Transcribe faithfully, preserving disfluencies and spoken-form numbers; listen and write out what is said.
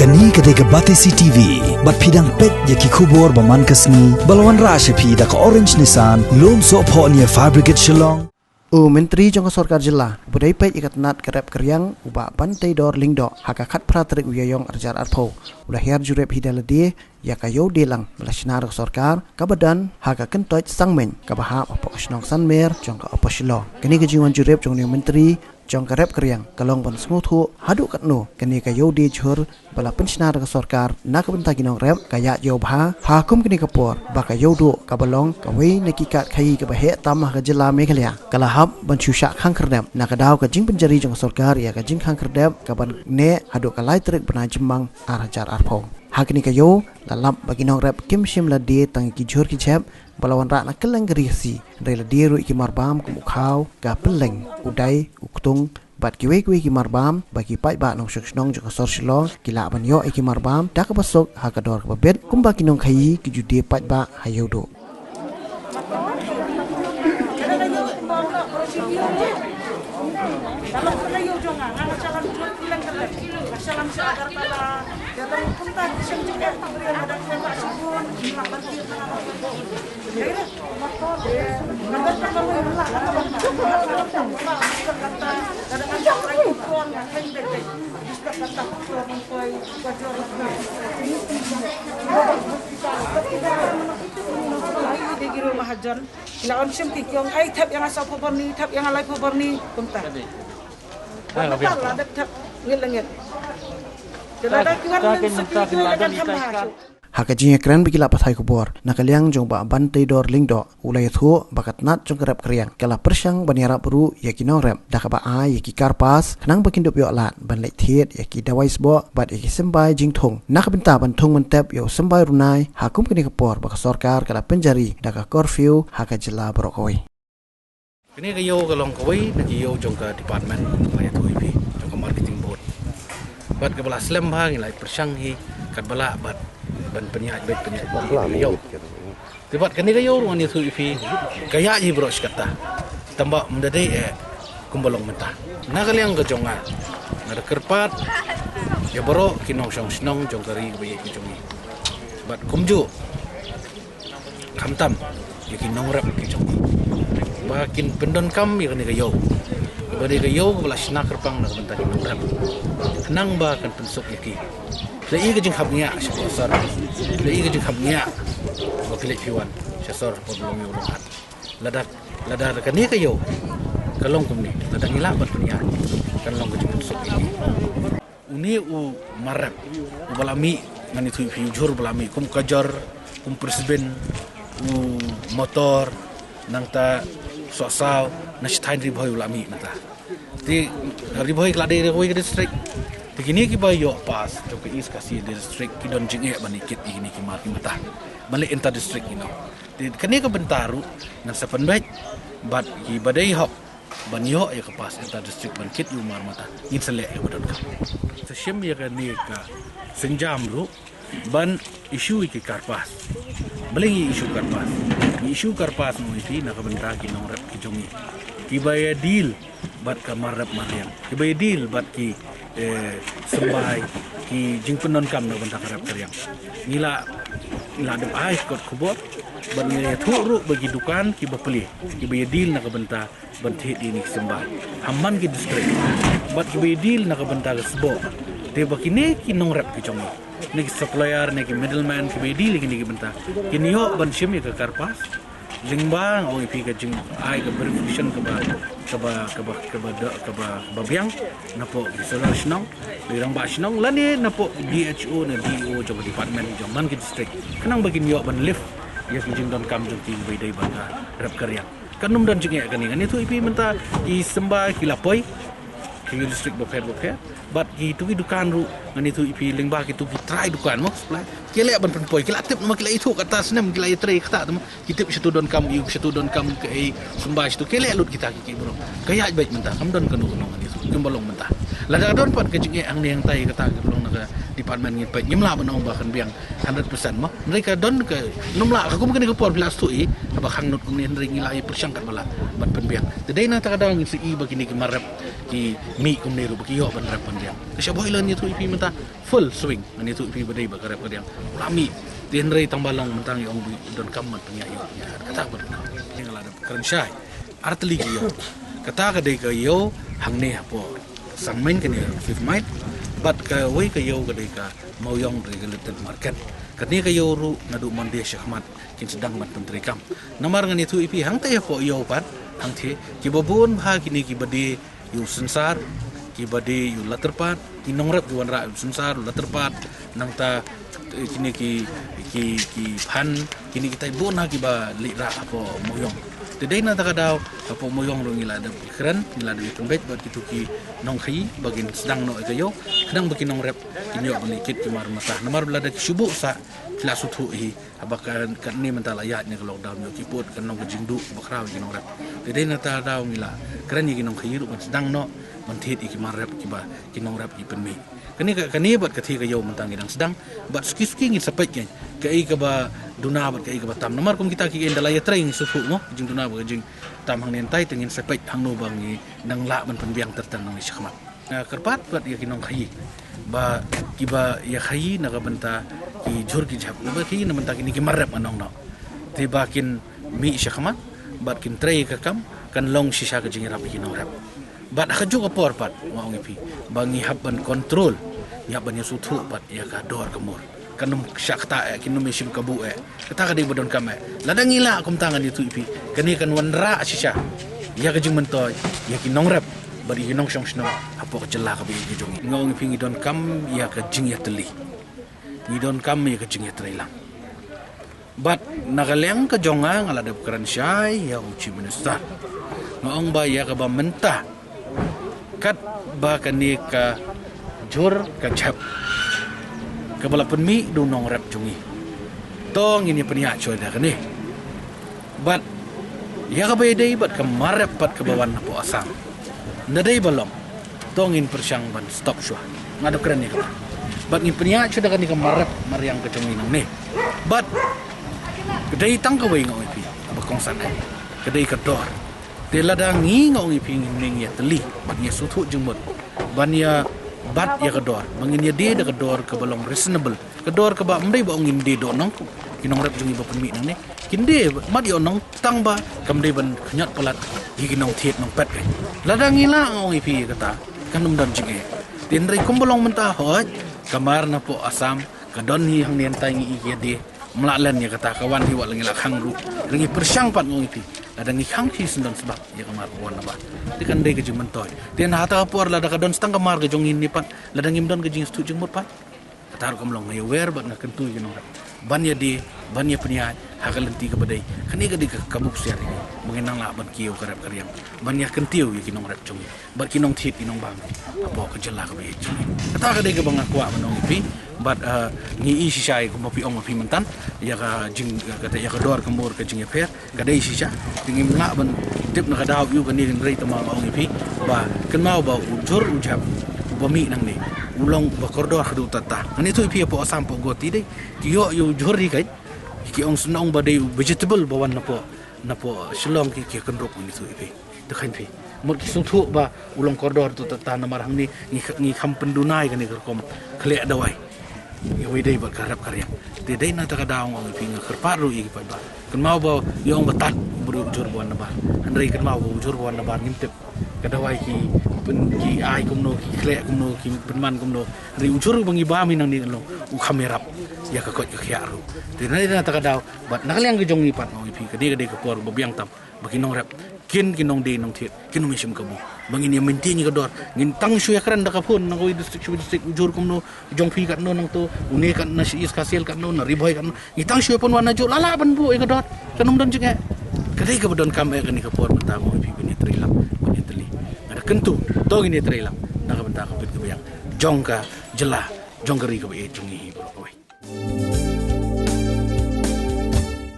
Kane ka dei ka Batesi T V, bad phi dang peit ïa ki khubor ba man ka sngi, ba la wanrah sha phi da ka Orange Nissan, Lumsohphoh near Fire Brigade Shillong. U Myntri jong ka Sorkar Jylla, uba dei peit ïa ka tnat ka rep ka riang, u Bah Banteidor Lyngdoh, ha ka khatphra tarik u Ïaïong arhajar arphew, u la hiar jurip hi da lade ïa ka ïew die lang ba la shna da ka sorkar, kaba don ha ka kyntoit Sangmeiñ, kaba hap hapoh ka shnong Sanmer jong ka Upper Shillong. Kane ka jingwan jurip jong une u Myntri jong ka rep ka riang ka long ban sngewthuh haduh katno kane ka ïew die jhur ba la pynshna da ka sorkar na ka bynta ki nongrep ka ïaid ïew bha, ha kum kane ka por ba ka ïewduh kaba long kawei na ki kat khaïi kaba heh tam ha ka jylla Meghalaya ka la hap ban shu shah khang khyrdep na ka daw ka jingpynjari jong ka sorkar ïa ka jingkhang khyrdep kaban neh haduh ka lai tarik bnai Jymmang arhajar arphew. Ha kane ka ïew la lap ba ki nongrep kim shym la die tang ïa ki jhur ki jhep ba la wanrah na kylleng ka ri Khasi, hynrei la die ruh ïa ki marbam kum u khaw, ka pylleng, u dai, u ktung, bad kiwei kiwei ki marbam ba ki paidbah nongshong shnong jong ka sor Shillong ki lah ban ïoh ïa ki marbam da kaba suk ha ka dor kaba bit, kumba ki nongkhaïi ki ju die paidbah ha ïewduh. Dei ki ruh mahajon. Ki la ong shim ki ong ai thep ïa nga sawphew bor ni, thep ïa nga laiphew bor ni, kumta. Kumta la dep thep ngit la ngit. Te lada ki wan ngin sa ki ïoh la kan thep mahajon. Ha ka jingïakren bad ki lad pathai khubor na ka liang jong Bah Banteidor Lyngdoh, u la ïathuh ba ka tnat jong ka rep ka riang ka la pyrshang ban ïarap ruh ïa ki nongrep da kaba ai ïa ki car pass khnang ba kin dup ïoh lad ban leit thied ïa ki dawai sboh bad ïa ki symbai jingthung na ka bynta ban thung ban tep ïa u symbai runai, ha kum kane ka por ba ka sorkar ka la pynjari da ka curfew ha ka jylla baroh kawei. Kane ka ïew ka long kawei na ki ïew jong ka department, ba ïathuh ïa phi, jong ka marketing board. Bad kaba la slem bha ngi la pyrshang hi katba lah bad ban pynïaid beit pynïaid beit kane ka ïew. Te bad kane ka ïew ruh ngan ïathuh ïa phi, ka ïaid hi baroh shi katta. Tangba ym da dei eh kumba long mynta. Na ka liang ka jong nga, nga da kyrpad ïa baroh ki nongshong shnong jong ka ri kaba ïeit ka jong ngi. Bad kumjuh khamtam ïa ki nongrep ki jong ngi ba kin pyndonkam ïa kane ka ïew. Kaba dei ka ïew kaba la shna kyrpang na ka bynta ki nongrep, khnang ba kan pynsuk ïa ki. La i ka jingkhapngiah sha ka sor, la i ka jingkhapngiah ba ki leit phi wan sha sor hapoh Longïew Longhat. Lada, lada kane ka ïew ka long kumne, lada ngi lah ban pynïaid, kan long ka jingpynsuk ïa ki. Une u mar rep uba la mih, ngan ïathuh ïa phi, u jhur uba la mih, kum kajor, kum pyrshah, u motor, nangta sohsaw, na shi thaiñ Ri Bhoi u la mih mynta. Te Ri Bhoi ka la dei kawei ka district. Te kine kiba ïoh pass jong ka East Khasi District ki don jingeh ban ïakit ïa kine ki mar ki mynta. Ban leh inter district, you know. Te kane ka bynta ruh ngan sa pynbeit bad kiba dei hok ban ïoh ïa ka pass inter district ban kit ïa u mar mynta, ngin sa leh ïa ba donkam. Sa shim ïa kane ka sienjam ruh ban issue ïa ki car pass. Balei ngi issue car pass? Ngi issue car pass, ngi issue na ka bynta ki nongrep ki jong ngi, kiba ïa deal bad ka mar rep mar riang, kiba ïa deal bad ki, eh, symbai, ki jingpyndonkam na ka bynta ka rep ka riang. Ngi la, ngi la dep ai kot khubor bad ngi la ïathuh ruh ba ki dukan kiba plie, kiba ïa deal na ka bynta ban thied ïa kine ki symbai ha man ki district, bad kiba ïa deal na ka bynta ka sboh. Te ba kine ki nongrep ki jong ngi, ne ki supplier, ne ki middleman kiba ïa deal ïa kine ki bynta, kin ïoh ban shim ïa ka car pass. Lyngba nga ong ïa phi ka jingai ka verification kaba, kaba, kaba, kaba da, kaba, kaba biang napoh ki solar shnong, ki rangbah shnong, lane napoh D H O ne D E O jong ka department jong man ki district, khnang ba kin ïoh ban lift ïa ki jingdonkam jong ki ba ïadei bad ka rep ka riang. Kan ym don jingeh kane. Ngan ïathuh ïa phi mynta, ki symbai ki la poi ki district bapher bapher. Bad kitu ki dukan ruh, ngan ïathuh ïa phi, lyngba kitu ki trai dukan mo, supply, ki leh ban pynpoi, ki la tip namar ki la ïathuh kata snem, ki la ïatrei kata mo. Ki tip shatu donkam ïa u, shatu donkam kaei, symbai shatu, ki leh lut kita ki, ki bro. Ka ïaid beit mynta, kam don kano kano, ngan ïathuh, kumba long mynta. Lada ka don pat ka jingeh hangne hangtai, kata ka long na ka department, ngin peit, ngim lah ban ong ba kan biang hundred percent mo. Hynrei ka don ka, ym lah, ka kum kane ka por phi la shu i, haba khang lut kumne, hynrei ngi la ïa pyrshang katba lah ban pynbiang. Te dei na kata ka daw ngin sa i ba kine ki mar rep Mih kumne ruh ba ki ïoh ban rep ban riang. Te sha Bhoilan ïathuh ïa phi mynta full swing. Ngan ïathuh ïa phi ba dei ba ka rep ka riang u la mih. Te hynrei tang ba long mynta ngi ong ba donkam ban pynïaid ïa u pynïaid. Kata ba donkam. Nga la dep kren shai. Ar tylli ki ïew. Kata ka dei ka ïew hangne hapoh Sangmeiñ kane Fifth Mile. Bad kawei ka ïew ka dei ka Mawiong Regulated Market. Kane ka ïew ruh naduh Monday sha khmat kin sdang ban pyntreikam. Namar ngan ïathuh ïa phi hangta ïa phi ïoh pat hangtei kiba bun bha kine kiba die ïa u synsar, kiba die ïa u latyrpad, ki nongrep ki wanrah ïa u synsar, u latyrpad, nangta eh, kine ki ki ki phan, kine kitai bun ha kiba leit rah hapoh Mawiong. Te dei na kata ka daw hapoh Mawiong ruh ngi la dep kren, ngi la dep ïathuh bad kitu ki nongkhaïi ba kin sdang noh ïa ka ïew, khnang ba ki nongrep kin ïoh ban leit kit ki mar mynta. Namar ba lada ki shu buh sah ki la sngewthuh hi. Haba ka, kane mynta la ïaid na ka lockdown ïoh ki pud kan long ka jingduh ba khraw ïa ki nongrep. Te dei na kata ka daw ngi la kren ïa ki nongkhaïi ruh ban sdang noh ban thied ïa ki mar rep kiba ki nongrep ki pynmih. Kane ka, kane bad ka thie ka ïew mynta ngi dang sdang bad suki suki ngin sa peit kein kaei kaba duna bad kaei kaba tam. Namar kum kita ki kein da la ïatrei ngi sngewthuh mo ka jingduna bad ka jingtam hangne hangtai te ngin sa peit hangno ba ngi nang lah ban pynbiang ter ter nangne shakhmat. Nga kyrpad bad ïa ki nongkhaïi ba kiba ïa khaïi na ka bynta ki jhur ki jhep, ba khaïi na bynta kine ki mar rep ngan ong noh. Te ba kin mih shakhmat bad kin trei ka kam kan long shisha ka jingïarap ïa ki nongrep. Bad ha kajuh ka por pat nga ong ïa phi ba ngi hap ban control, ngi hap ban ïasngewthuh pat ïa ka dor ka mur. Kan ym shah ktah eh, kin ym ïashim kabu eh. Kata ka dei ba donkam eh. Lada ngi lah kumta ngan ïathuh ïa phi, kane kan wanrah shisha ïa ka jingmyntoi ïa ki nongrep bad ïa ki nongshong shnong hapoh ka jylla kaba ïeit ka jong ngi. Nga ong ïa phi ngi donkam ïa ka jingïatylli. Ngi donkam ïa ka jingïatreilang. Bad na ka liang ka jong nga nga la dep kren shai ïa u Chief Minister. Nga ong ba ïa kaba mynta katba kane ka jhur ka jhep kaba la pynmih da u nongrep jong ngi, to ngin ïa pynïaid shuwa da kane. Bad ïa kaba ïadei bad ka mar rep pat kaba wan napoh Assam, na dei ba long, to ngin pyrshang ban stop shuwa. Nga dep kren ïa kaba bad ngin pynïaid shuwa da kane ka mar rep mar riang ka jong ngi nangne. Bad ka dei tang kawei nga ong ïa phi kaba kongsan eh, ka dei ka dor. Te lada ngi nga ong ïa phi ngin ïatylli bad ngin ïasngewthuh jingmut ban ïa bat ïa ka dor, ba ngin ïadie da ka dor kaba long reasonable, ka dor kaba ym dei ba ong ngin die doh nong. Ki nongrep jong ngi ba pynmih nangne kin die mat ïoh nong tang ba kam dei ban khñiot palat ïa ki nongthied nongpet. Lada ngi lah nga ong ïa phi ïa kata kan ym don jingeh. Te hynrei kumba long mynta hooid ka mar napoh Assam ka don hi hangne hangtai ngi i ki ïadie. Ym lah len ïa kata ka wan hi wat la ngi la khang ruh. Ngi pyrshang pat nga ong ïa phi lada ngi khang hi shen don sbak ïa ka mar ka wan nabar. Te kan dei ka jingmyntoi. Te na kata ka por lada ka don tang ka mar ka jong ngi ne pat lada ngim don ka jingsngewthuh jingmut pat. Kata ruh kam long, nga ïawer bad nga kyntu ïa ki nongrep ban ïadie ban ïa pynïaid ha ka lynti kaba dei. Kane ka dei ka kabu ksiar ïa ngi ba ngin nang lah ban kiew ka rep ka riang ban ïa kyntiew ïa ki nongrep jong ngi bad ki nongthied ki nongbam hapoh ka jylla kaba ïeit jong ngi. Kata ka dei kaba nga kwah ban ong ïa phi bad eh, ngi i shisha ïa kumba phi ong ma phi mynta ïa ka jing, kata ïa ka dor ka mur ka jingïapher. Ka dei shisha te ngim lah ban tip na ka daw ïa u kane, hynrei tang ba nga ong ïa phi ba kynmaw ba u jhur u jhep uba mih nangne u long uba kordor haduh katta. Ngan ïathuh ïa phi hapoh Assam hapoh Guwahati dei ki ïoh ïa u jhur ri kait ki ong shen ong ba dei u vegetable ba wan napoh, napoh Shillong ki, ki kynrup. Ngan ïathuh ïa phi. Te kheiñ phi mut ki sngewthuh ba u long kordor haduh katta namar hangne ngi, ngi kham pynduna ïa kane ka rukom khleh dawai. Ïa wei dei bad ka rep ka riang. Te dei na kata ka daw nga ong ïa phi, nga kyrpad ruh ïa ki paidbah. Kynmaw ba ïa ong ba tad u briew u jhur ba wan nabar. Hynrei kynmaw ba u jhur ba wan nabar ngim tip ka dawai ki pyn, ki ai kumno, ki khleh kumno, ki pynman kumno. Hynrei u jhur ba ngi bam hi nangne kan long u kham ïarap ïa ka koit ka khiah ruh. Te na kata ka daw bad na ka liang ka jong ngi pat nga ong ïa phi, ka dei, ka dei ka por ba biang tam ba ki nongrep kin, ki nongdie nongthied kin ym ïashim kabu. Ba ngin ïa maintain ïa ka dor. Ngin tang shu ïa kren da ka phone na kawei district sha kawei district, u jhur kumno, u jong phi katno nangto, une katno na East Khasi Hills katno, na Ri Bhoi katno. Ngi tang shu ïa pynwan najuh, la lah ban buh ïa ka dor. Kan ym don jingeh. Ka dei kaba donkam eh kane ka por mynta, mo, phi ban ïatreilang, ban ïatylli. Nga da kyntu to ngin ïatreilang na ka bynta ka bit ka biang jong ka jylla, jong ka ri kaba ïeit jong ngi hi, bro.